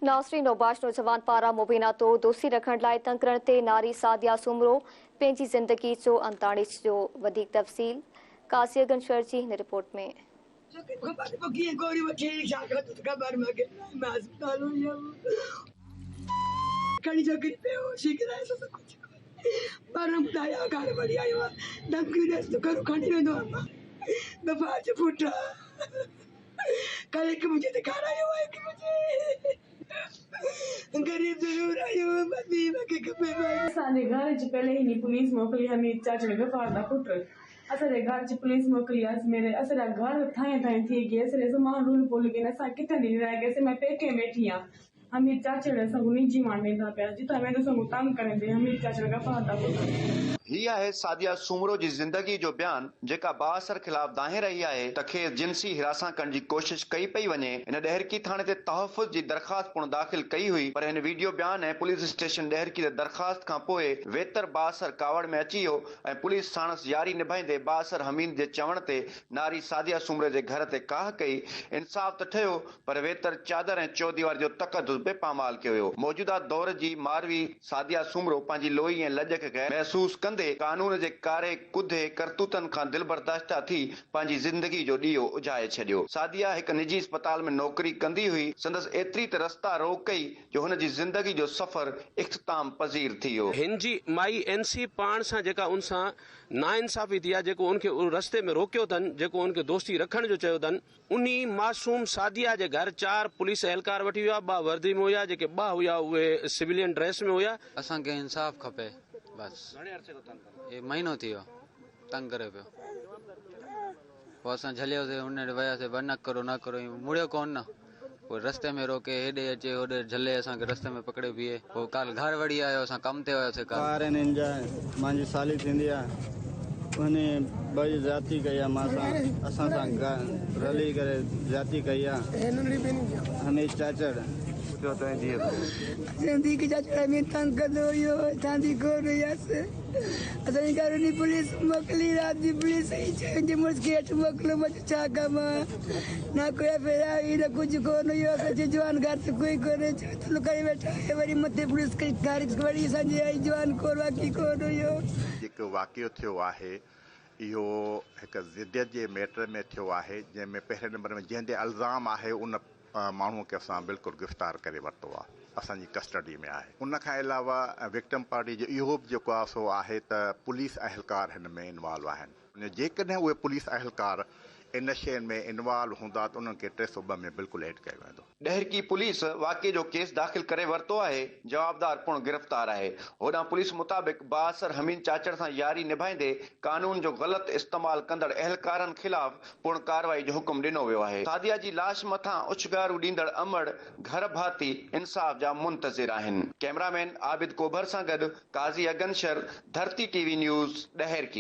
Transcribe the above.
ناصري نوباش نوجوان پاران مبينا طور دوستي رکڻ لاء تنگ ڪرڻ تي ناري سعديه سومرو پنهنجي زندگي جو انت آڻي ڇڏيو. وڌيڪ تفصيل قاضي اگن شر جي هن رپورٽ ۾. اسان جي گهر اچ پهلي هني پوليس موڪلي همي چاچڙ غفار دا پٽ اسان جي گهر اچ پوليس موڪلي اس ميري اسان جا گهر ٿائين ٿائين ٿي گئي اسان جي سامان رول پول گئي اسان ڪٿي ني رهه گئي اسين مين پيڪي ويٺي آن همي چاچڙ اسان کي ني جيوان ڏيندا پيا جتان ويندو اسان کي تنگ ڪريندي همي چاچڙ غفار دا پٽ. هي آهي سعديه سومرو جي زندگي جو بيان جيڪا بااثر خلاف دانهين رهي آهي ته کيس جنسي هراسان ڪرڻ جي ڪوشش ڪئي پئي وڃي. هن ڏهرڪي ٿاڻي تي تحفظ جي درخواست پڻ داخل ڪئي هئي پر هن ويڊيو بيان ۽ پوليس اسٽيشن ڏهرڪي تي درخواست کان پوء ويتر بااثر ڪاوڙ ۾ اچي ويو ۽ پوليس ساڻس ياري نڀائيندي بااثر حميد جي چوڻ تي ناري سعديه سومري جي گهر تي ڪاهه ڪئي. انصاف ته ٺهيو پر ويتر چادر ۽ چوديواري جو تقدس به پامال ڪيو ويو. موجوده دور جي ماروي سعديه سومرو پنهنجي لوئي ۽ لڄ کي غير محسوس ڪندي قانون جي ڪاري ڪڌي ڪرتوتن کان دلبرداشته ٿي پنهنجي زندگي جو ڏيئو اجهائي ڇڏيو. سعديه هڪ نجي اسپتال ۾ نوڪري ڪندي هئي. سندس ايتري ته رستا روڪ ڪئي جو هن جي زندگي جو سفر اختتام پذير ٿي ويو. هن جي مائي اين سي پاڻ سان جيڪا ان سان ناانصافي ٿي آهي جيڪو ان کي رستي ۾ روڪيو اٿن جيڪو ان کي دوستي رکڻ جو چيو اٿن انهي معصوم سعديه جي گهر چار پوليس اهلڪار وٺي ويا، ٻه وردي ۾ هيا، جيڪي ٻه هيا اهي سويلين ڊريس ۾ هيا. اسان کي انصاف کپي بس. گهڻي عرصي کان تنگ ڪندو. هي مهينو ٿي ويو تنگ ڪري پيو پوء اسان جهليوسي هن ڏي وياسي پر نه ڪرو نه ڪرو ائين مڙيو ڪون نه پوء رستي ۾ روڪي هيڏي اچي هوڏي جهلي اسان کي رستي ۾ پڪڙي بيهي پوء ڪالهه گهر وڙي آيو اسان ڪم تي وياسي ڪالهه. ٻار آهن هن جا مانجي سالي ٿيندي آ هن بڙي زيادتي ڪئي آ مان سان اسان سان رلي ڪري زيادتي ڪئي آ حميد چاچڙ. سنڌي کي چاچڙ حميد تنگ ڪندو هيو ٿاندي ڪونه هيس اسان جي گهر وڃي پوليس موڪلي رات جي پوليس ئي چيو جي مڙس کي هيٺ موڪليو مان چيو ڇا ڪم آ نه ڪو ايف I R نه ڪجهه ڪونه هيو اسان چيو جوان گهر ته ڪوئي ڪونهي ڇو ته لڪائي ويٺا آهيو وري مٿي پوليس کي گهر وري اسان جي آئي جوان ڪور باقي ڪونه هيو. جيڪو واقعو ٿيو آهي اهو هڪ ضديت جي ميٽر ۾ ٿيو آهي جنهن ۾ پهرين نمبر ۾ جنهن تي الزام آهي ان ماڻهو کي اسان بلڪل گرفتار ڪري ورتو آهي اسان جي ڪسٽڊي ۾ آهي ان کان علاوه وڪٽم پارٽي جو اهو به جيڪو آهي سو آهي ته پوليس اهلڪار هن ۾ انوالو آهن جيڪڏهن اهي پوليس اهلڪار ان شين ۾ انوالو هوندا ته انهن کي 302 ۾ بلڪل ايڊ ڪيو ويندو. ڏهرڪي پوليس واقعي جو ڪيس داخل ڪري ورتو آهي، جوابدار پڻ گرفتار آهي. هوڏانهن پوليس مطابق بااثر حميد چاچڙ سان ياري نڀائيندي قانون جو غلط استعمال ڪندڙ اهلڪارن خلاف پڻ ڪارروائي جو حڪم ڏنو ويو آهي. سعديه جي لاش مٿان اڇگارو ڏيندڙ امڙ گهر ڀاتي انصاف جا منتظر آهن. ڪئميرا مين عابد ڪوڀر سان گڏ قاضي اگن شر، ڌرتي ٽي وي نيوز، ڏهرڪي.